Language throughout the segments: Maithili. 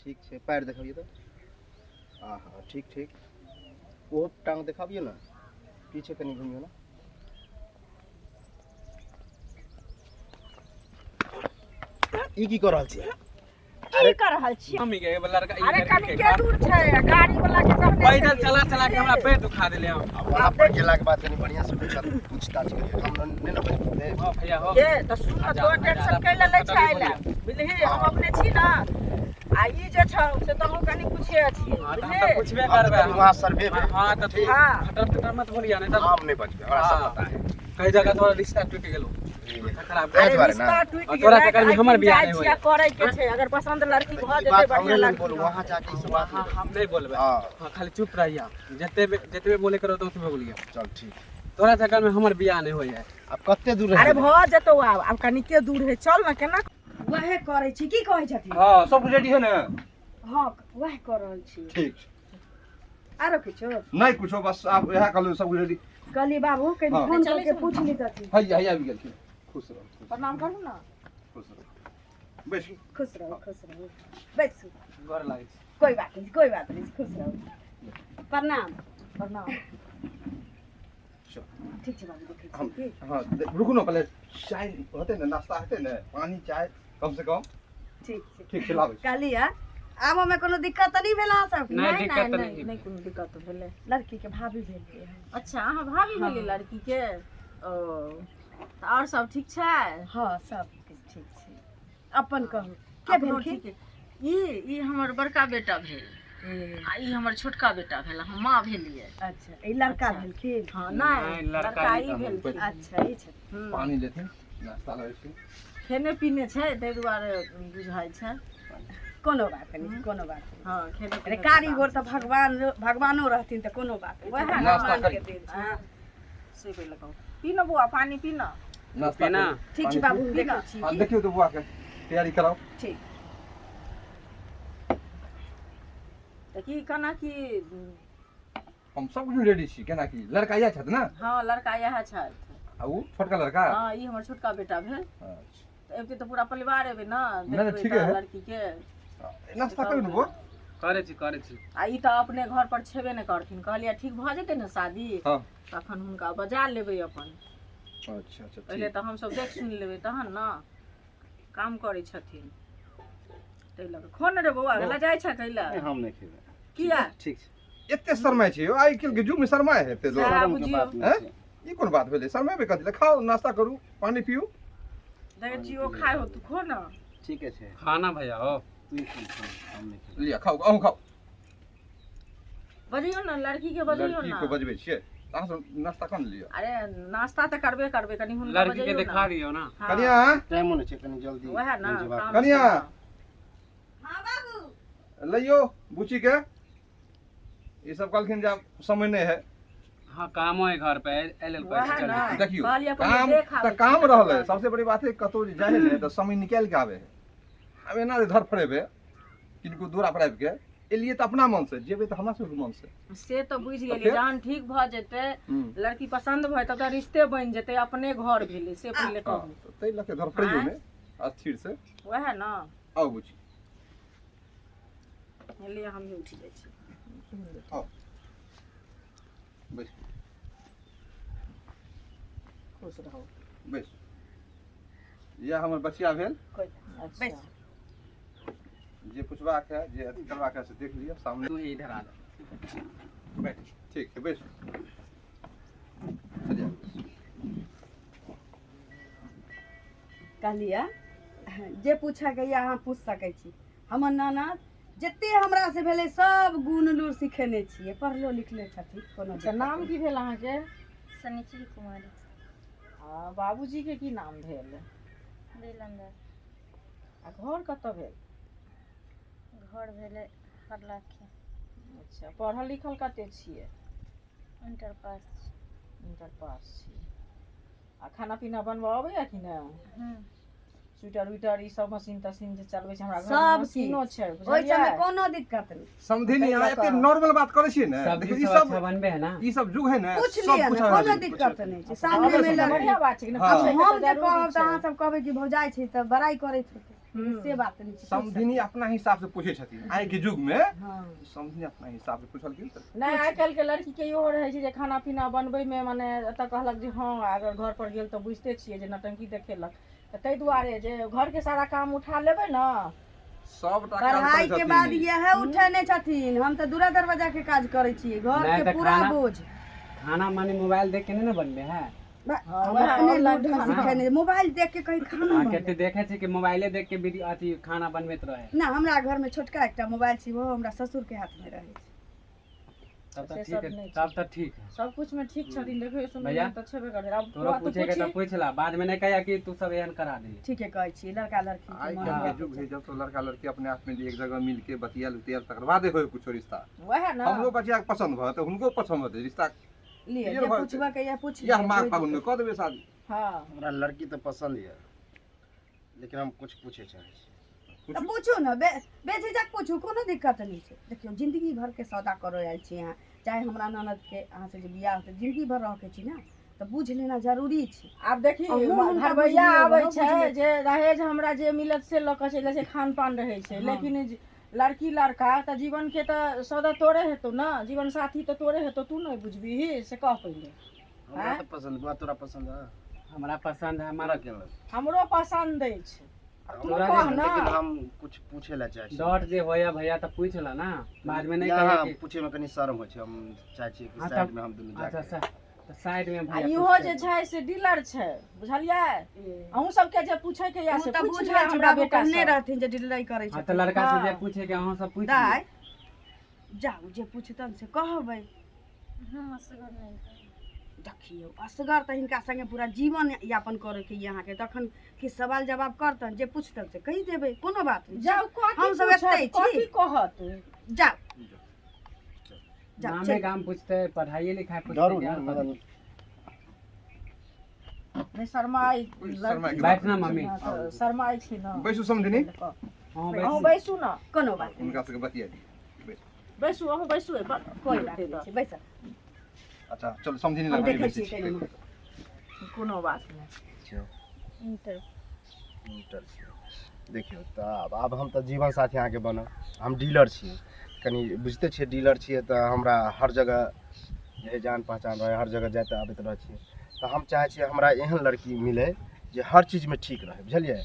ठीक छै। पैर देखबियौ तऽ। आहा, ठीक ठीक। ओहो टांग देखाबियौ ने, पीछे कनि घुमियौ ने। ई की कऽ रहल छियै? की कर रहल छी? मम्मी के एगो लड़का ई अरे लड़की कनी के के दूर छै गाड़ी वाला के कहने पैदल छलियै। चला चला के हमरा पैर दुखा देले हम। आ वहाँ पर गेलाके बाद कनि बढ़िआँ से पूछताछ करियौ, हम नहि ने बजबै। हाँ भैया हो। के तऽ सुन न, तो टेंशन कैला लै छै आइला, बुझलिही? हम अपने छी ने, आ ई जे छौ से तहूँ कनी पूछे छी। हाँ तऽ हम बुझलिही? तऽ पूछबे हम तऽ करबै। कनि वहाँ सर्वे भेल। हाँ तऽ तू हाँ। खटर खटर मत बोलिया, नहीं तऽ हम नहि बजबै, हमरा सब हाँ। पता है। कई जगह तोरा रिश्ता टूट गेलो, माथा खराब। ताहि अरे दुआरे ने। रिश्ता टूटि आ तोरा गेलै, चक्करमे हमर एहिठिन बियाह जाइ नहि छियै होइए। करै के छै, अगर पसन्द लड़की तऽ भऽ ई जेतै बात बढ़िआँ हमरे लग लड़की बोलू, वहाँ जाके ई सब बात हाँ नहि। हम नहीं बोलबै। हाँ। हाँ, खाली चुप रहिया, जते जतबे बोले करो तऽ ओतबे बोलिया। चल ठीक। तोरा चक्कर में हमर बियाह नहीं होइए। आब कते दूर अरे रहि गेलै? भऽ जेतौ आब, आब कनिके दूर है, चल ने। केना वएह करै छी, की कहै छथिन? हाँ, सब रेडी है ने? हँ, वएह कऽ रहल छी। ठीक छै। आरो किछो नहि कुछो, बस आप इएह कहलहुँ सब रेडी। कहली बाबू कनि हाँ। फोन कऽ के पूछि लितथिन। हैया हैया आबि गेलखिन। खुश रहू, खुश। प्रणाम करू ने। खुश रहू, बैसू। खुश रहू, खुश रहू, बैसू। गोर लागै छी। कोई बात नहीं, कोई बात नहीं, खुश रहू। प्रणाम, प्रणाम। चल। ठीक छै बाबू, देखै हम छी की? हाँ, रुकू ने, पहले चाय होतै ने, नाश्ता हेतै ने, पानी चाय कम से कम। ठीक छै। ठीक छै, लाबै छी। कहली है आबऽ मे कोनो दिक्कत तऽ नहि भेल अहाँ सबके? नहि, दिक्कत तऽ नहीं। नहि कोनो दिक्कत भेलै। लड़की के भाभी भेलियै हम। अच्छा, अहाँ भाभी भेलियै लड़की के? ओ तऽ आओर सब ठीक छै? हँ, सब किछु ठीक छै। अपन कहू, के अपनो भेलखिन? ठीक है। ई हमर बड़का बेटा भेल आ ई हमर छोटका बेटा भेल, हम माँ भेलियै। अच्छा, ई लड़का अच्छा। भेलखिन? हँ, नहि, नहि, लड़का लड़का ई ई भेलखिन। अच्छा, ई छथिन। हूँ। पानी लेथिन, नाश्ता लाबै छी। खेने पीने छै ताहि दुआरे बुझाइ छै। कोनो बात नहि, कोनो बात नहि। हँ, खेने अरे पीने कारीगर तऽ भगवान, भगवानो रहथिन तऽ कोनो बात नहि। वएह ने। नाश्ता भगवान के करी। देन छै। हँ, से पहिले कहू, पी न बौआ, पानी पी न। नाश्ता पीना। करू। ठीक छै पानी बाबू, पी। हम देखै छी। हाँ की? देखियौ तऽ बौआके तैयारी कराउ। ठीक। तऽ की केना की? हम सब कुछ रेडी छी। केना की, लड़का इएह छथि ने? हँ, लड़का इएह छथि। आ ओ छोटका लड़का? हँ, ई हमर छोटका बेटा भेल। अच्छा। तऽ अबितै तऽ पूरा परिवार एबै ने। नहि, नहि, देखबै ठीके तऽ है। लड़की के। नाश्ता करू ने बौआ। करै छी, करै छी। आ ई तऽ अपने घर पर छेबे नहि करथिन, कहलियै ठीक भऽ जेतै ने शादी हाँ। तखन हुनका बजा लेबै अपन। अच्छा अच्छा। पहिले ठीक। तऽ हमसभ देख सुनि लेबै तहन ने, काम करै छथिन ताहि लऽ कऽ। खो ने रे बौआ, लजाइ छै कैला? नहि, हम नहि खेबै। किया? ठीक छै। एते शरमाइ छै यौ, आइ काल्हि के युग में शरमाइ है एते लोग? सएह शरमके बुझियौ। बात नहि हैं? छै। ई कोन बात भेलै, शरमेबे कथी लए? खाउ, नाश्ता करू, पानी पीऊ। देखै छी ओ खाइ हो, तू खो ने। ठीके छै। खाना भैया हो। तू ही खा, खा, हम नहि खेबै। लिअ, खाउ, अहूँ खाउ। बजियौ ने लड़की के, बजियौ लड़की ने। के बजबै छियै, अहाँ सब नाश्ता कम लिअ। अरे नाश्ता तऽ करबे करबै, कनि हुनका लड़की के बजैयौ देखा ने। दियौ ने। हँ, कनिया। टाइमो नहि छै, कनि जल्दी वएह ने जेबाक। काम कनिया। छै ने। हँ बाबू। लइयो बुच्ची के, ई सब कहलखिन जे आब समय नहि है। हाँ, कामो है घर पे, एहि लेल कहै वएह छी ने। जल्दी। देखियौ, कहलियै पहिले काम देख तऽ आबै छी काम तकर रहलै। बाद। सबसे बड़ी बात है, कतहु जे जाइ है ने तऽ समय निकालि के आबै है। आब एना जे धरफड़ेबै किनको दूरा पर आबि के, एलियै तऽ अपना मन से जेबै तऽ हमरा सबके मन से। से तऽ बुझि गेलियै। फेर? जहन ठीक भऽ जेतै, लड़की पसन्द भऽ जेतै तऽ रिश्ते बनि जेतै, अपने घर भेलै, से पहिले हँ कहू। तऽ ताहि लऽ के धरफड़ैयौ आँय? नहि, स्थिर से। वएह ने। आउ बुच्ची। लिअ, हमही उठि जाइ छी। आउ, बैस। खुश रहू। बैस। इएह हमर बचिया भेल। कोई अच्छा। बैस। जे पुछबाक है, जे अथी करबाक है से देख लिअ सामने। तू ही इधर आ जा, बैठ। ठीक है, बैस। चलिए। कहलियै जे पूछऽके यऽ अहाँ पूछि सकै छी। हमर ननद जते हमरा से भेलै सब गुण लूर सिखेने छियै, पढ़लो लिखले छथिन, कोनो अच्छा, दिक्कत नाम नहि। की भेल अहाँके? शनिचरी कुमारी। आ बाबूजी के की नाम भेल? बेलंदर। आ घर कतऽ भेल? घर भेलै हरलाखी। अच्छा, पढ़ल लिखल कते छियै? इंटर पास छी। इंटर पास छियै। आ खाना पीना बनबऽ अबैया कि नहि? हूँ। स्वेटर उइटर ई सब मशीन तशीन जे चलबै छै, हमरा घर सब मे मशीनो छै। ओहि सबमे बुझलियै? कोनो दिक्कत नहि। समधिनी, ताहि अहाँ लऽ एते कऽ। नॉर्मल बात करै छियै ने। सब्जी देखियौ, ई सब सब अच्छा बनबे है ना? ई सब युग है ने, पूछि सब लिअ ने, कुछ कोनो दिक्कत नहि छै। सामने मे लड़की बढ़िया बात छै कि ने? हँ। पूछैके हम तऽ जे जरूरी कहब तऽ छै। अहाँ सब कहबै कि भौजाइ छै तऽ बड़ाइ करैत हेतै। लेकिन से बात नहि छै। समधिनी अपना हिसाब से पूछै छथिन आइ के युग मे। हँ। समधिनी अपना हिसाब से पूछलखिन तऽ नहि, आइ काल्हिके लड़कीके इहो रहै छै जे खाना पीना बनबैमे मने एतऽ कहलक जे हँ, अगर घर पर गेल तऽ बुझिते छियै जे नौटंकी देखेलक, तऽ ताहि दुआरे जे घरके सारा काम उठा लेबै ने। सबटा काम पढ़ाई करै के बाद छथिन। इएह उठेने छथिन। हम तऽ दूरा दरवाजा के काज करै छियै, घर नहि के तऽ पूरा खाना- बोझ। खाना माने मोबाइल देख के नहीं ना बनबे है। हम वएह अपने ऑनलाइन लूर ढंग खाना। सिखेने, मोबाइल देख के कहीं खाना हाँ, बनबै। कते देखे छी कि मोबाइले देख के वीडियो अथी खाना बनबैत रहे। ना, हमरा घर में छोटका एकटा मोबाइल छै, ओहो हमरा ससुर के हाथ में रहै छै। तब से तऽ सब ठीक है। नहि छै। तब तऽ ठीक है। सब कुछ में ठीक छथिन, देखियौ सुनू भैया, तऽ छेबे करै। आब तोरो तोरा तू पूछे के तऽ पूछी। पूछ ला, बाद में नहीं कहिया कि तू सब एहन करा देली। ठीके कहै छियै, लड़का लड़की के आइ मन काल्हि के होयके युग है, जब तो लड़का लड़की अपने आप में एक जगह मिल के बतियाल उतियाल तकर बादे होय कुछो रिश्ता। वएह ने। हमरो बचिया के पसंद भऽ तऽ हुनको पसंद होतै रिश्ता। चाही। लिअ, क्लियर जे भऽ जेतै। पुछबऽ के यऽ पूछ इएह लिअ, माघ कोइ फागुन में दिक्कत कऽ देबै शादी। हँ। हमरा लड़की तऽ पसन्द यऽ, लेकिन हम कुछ पूछे चाहै छी। तऽ पूछू ने, बेझिझक पूछू, कोनो दिक्कत नहि छै। देखियौ, जिंदगी भरके सौदा करऽ आयल छी अहाँ, चाहे हमरा ननदके अहाँसँ जे बियाह होतै, जिंदगी भर रहके छी ने, तऽ बुझि लेना जरूरी छै। आब देखी, अहूँ हुनका घरबैया बुझलियै, आबै ओहो छै बुझलियै। जे दहेज हमरा जे मिलत से लऽ कऽ चलि जाइ छै, खान पान रहै छै। हँ। लेकिन लड़की लड़का तऽ जीवन के तऽ सौदा तोरे हेतौ ने, जीवन साथी तऽ तोरे हेतौ, तू नहि बुझबिही से कह पहिले। हमरा तऽ पसन्द बा, तोरा पसन्द है? हमरा पसंद है। तोरा हमारा केहन लगै? हमरो पसन्द अछि, तू तोरा कह जे- ने। लेकिन हम कुछ पूछे ला चाहै छी। डॉट जे होया भैया तऽ पूछ ला ना, बाद में नहीं यहाँ कहिया कि पूछे में कनी शर्म होइ छै। हम चाहै छियै कि हाँ, साइड तब- में हम दुनू अच्छा जाके। तऽ साइड में आ भैया इहो पूछतै। जे छै से डीलर छै, बुझलियै? अहूँ सबके जे पूछे के या ओ से तऽ पूछ बुझल लिअ छै, हमरा बाबू बेटा कहने से। रहथिन जे डिलीवरी करै हाँ छथिन। तऽ लड़का से जे हाँ। पूछे के अहाँ सब पूछ दाइ लियौ। जाउ, जे पूछतन से कहबै। हम असगर नहि रहब। देखियौ, असगर तऽ हिनका संगे पूरा जीवन यापन करैके यऽ अहाँके, तखन कि सवाल जवाब करतन, जे पूछतन से कहि देबै, कोनो बात नहि। जाउ, कथी हम सब पूछत, एतै छी। कथी कहत? जाउ जाउ। नामे चलि। गाम पूछते, पढ़ाइए लिखाइ पूछते डरू कि ने और कथी? नहि शर्माइ। कोइ शर्माइ के बैठ ना मम्मी। हँ, तऽ शर्माइ छै ने। बैसू समधिनी। हाँ अहूँ बैसू। बैसू ने। कोनो बात नहि। हुनका सबके बतिया दियौ, बैसू। बैसू, अहूँ बैसू। कोइ बात नहि छै, बैस। अच्छा चलू समधिनी हम लग देखै बैसै छियै छी। कनि। कोनो बात नहि। इंटर। इंटर छियै। देखियौ तऽ आब हम तऽ जीवन साथी अहाँके बनब। हम डीलर छी, कनि बुझिते छियै, डीलर छियै तऽ हमरा हर जगह जे जान पहचान रहै, हर जगह जाइत आबैत रहै छियै। तऽ हम चाहै छियै हमरा एहन लड़की मिलै जे हर चीजमे ठीक रहै, बुझलियै?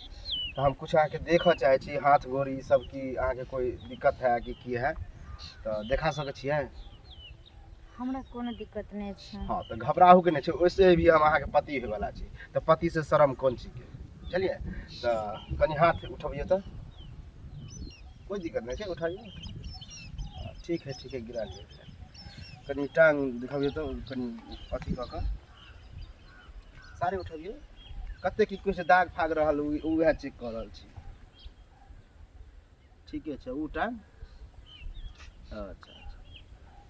तऽ हम किछु अहाँके देखऽ चाहै छी, हाथ गोर ई सब, कि अहाँके कोइ दिक्कत है कि की है, तऽ देखा सकै छियै? हमरा कोनो दिक्कत नहि छै। हँ, तऽ घबराहूके नहि छै। ओइसे भी हम अहाँके पति होयवला छी, तऽ पतिसँ शरम कोन चीजके, बुझलियै? तऽ कनि हाथ उठबियौ तऽ कोइ दिक्कत नहि छै, उठबियौ। ठीक है, ठीक है, गिरा लिअ। कनि टांग देखबियौ तऽ कनि अथी कऽ कऽ सारे उठबियौ। कते की किछु दाग फाग रहल, उएह चेक कऽ रहल छी। ठीके छै। ओ टांग, अच्छा अच्छा,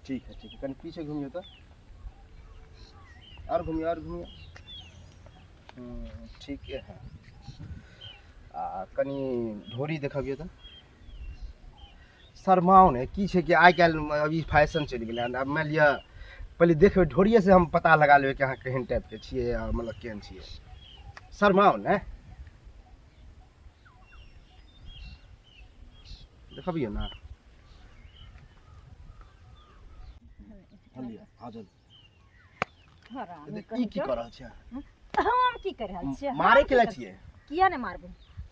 ठीक है, ठीक है। कनि पीछे घुमियौ तऽ, आओर घुमियौ, आओर घुमियौ। ठीके है। आ कनि ढोरी देखबियौ तऽ। शरमाउ ने। की छै कि आइ काल्हि अभी फैशन चलि गेलै हन। आब मानि लिअ पहिले देखबै ढोरिएसँ हम पता लगा लेबै कि अहाँ केहन टाइपके छियै आ मतलब केहन छियै। शरमाउ ने, देखबियौ ने। हँ, चल। ई की कऽ रहल छियै? हम की कर रहल छियै? मारे के लिए छियै? किया नहि मारबो,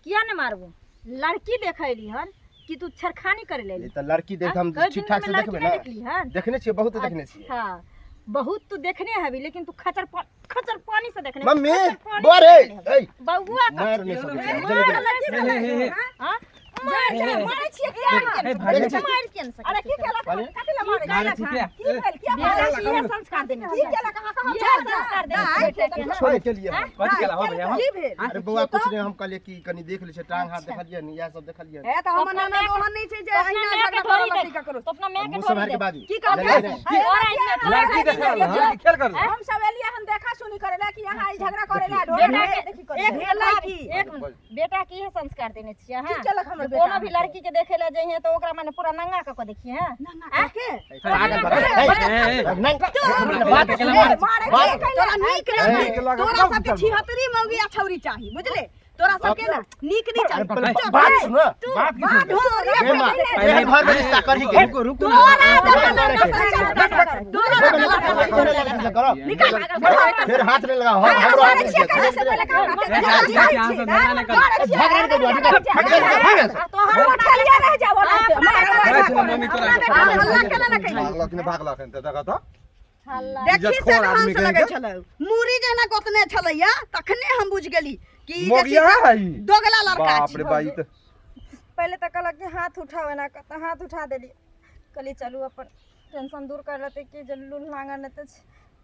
किया नहि मारबो? लड़की देखैली हन कि तू छेड़खानी करे ले? ई तऽ लड़की देख हम ठीक ठाक से देखबै ने। देखली हन? देखने छियै, बहुत देखने छियै। अच्छा, बहुत तू देखने हबी, लेकिन तू खचर खचर पानी से देखने मम्मी, खचर पानी बौआ से रे, देखने हबी। ए, बौआ का मारि नहि सकै छियै, बुझलियै? हे, हे, हे। हाँ? मार मारै छियै किया? हे, भागे छी। मारि किया नहि सकै? अरे की केलक? कहलियै? कथी लए मारै मारै छी किया? की भेल? किया बेटा मारै के इहे संस्कार देने की छियै। केलक अहाँ? कहाँ इहे संस्कार देने छियै बेटा के, हाँ? छोड़े के लिए हम। कथी केला हो भैया हो? की भेल? अरे बौआ, कुछ नहि, हम कहलियै कि कनि देख लै छियै, टांग हाथ देखलियै ने, इएह सब देखलियै। हे, तऽ हमर अपना नाना मायके- ओहन नहि छै जे तो अपना अहिना मायके झगड़ा करऽ ढोरी लगतै देख। ककरो। तो अपना माय के मुँह ढोरी सम्हारि के देख। बाजू। की कहलकै? नहि, नहि, तोरा इतना लड़की देख रहल हन कि खेल कर हम सब एलियै हन देखा सुनी करे ला कि यहाँ ई झगड़ा करे ला ढोरी बेटा के देखी करे एक भेलै की? एक मिनट, बेटा के इहे संस्कार देने छियै की अहाँ? केलक हमर बेटा? कोनो भी लड़की के देखे ला जइहे तऽ ओकरा माने पूरा नंगा कऽ के देखिए हैं? नंगा कऽ के? पागल भऽ गेलै। हे, हे, हे, नहि, हमरा बात केला मारै छी? मारै बात- छै तोरा नीक लगै? नीक लागल, तोरा तब सबके चलू। छिहत्तरी मौगी आ छौरी चाही, बुझले? तोरा सबके ना नीक नहीं अरे चल पहले बात सुन बात की सुन गे माँ, एहन घर में रिश्ता करही के रुको रुको तोरा करो फिर हाथ नहीं लगाओ हम हमरो हाथ नहीं अहाँ सब झगड़ा नहि करू। झगड़ा नहीं करू निकल निकल तोहर उठलिया रह जाओ कहै छलै मम्मी तोरा हल्ला केना ना कहियो भागलक नहि भागलक तऽ देखऽ तऽ देखी से इज्जतखोर हम आदमी से लगै कहीं के। छलै मुरी जेना गोतने छलैया तखने हम बुझ गेली कि ई जे छै मोगिया से है ई। दोगला लड़का बाप छी रे बा ई तऽ पहिले तऽ कहलक कि हाथ उठाओ एना कऽ तऽ हाथ उठा देलियै। कहलियै चलू अपन टेंशन दूर कर लेतै कि जे लूल नांगर नहि तऽ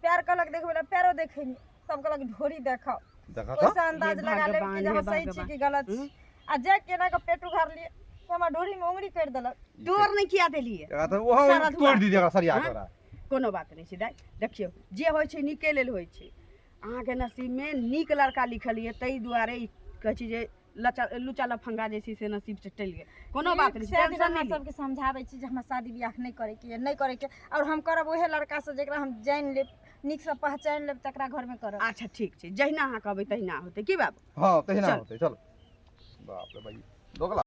प्यार कहलक देखबै लए, पैरो देखेलियै, तब कहलक ढोरी देखाओ। देखऽ तऽ ओहिसँ अंदाज हे लगा लेब कि भगवान, जे हे हम सही छी भगवान। कि गलत छी। आ जे केना कऽ पेट उघारलियै तऽ हमरा ढोरीमे उंगरी करि देलक। तोर नहि किया देलियै? एकरा तऽ ओहो सारा धुआं। तोड़ि दी एकरा सरिया हाँ? के ओकरा। कोनो बात नहि छै दाइ, देखियौ जे होइ छै नीके लेल होइ छै। अहाँके नसीबमे नीक लड़का लिखल यऽ, ताहि दुआरे ई कहै छी जे लचा लुचा लफंगा जे छै से नसीब से टलि गेल। कोनो बात नहि छै, सएह दिन टेंशन अहाँ नहि लिअ। सबके समझाबै छी जे हमरा शादी बियाह नहि करैके यऽ, नहि करैके, आओर हम करब उएह लड़कासँ जकरा हम जानि लेब, नीकसँ पहचानि लेब, तकरा घरमे करब। अच्छा ठीक छै, जहिना अहाँ कहबै तहिना होतै। की बाबू? हँ तहिना चल। होतै। चल बाप रे भाई दोगला।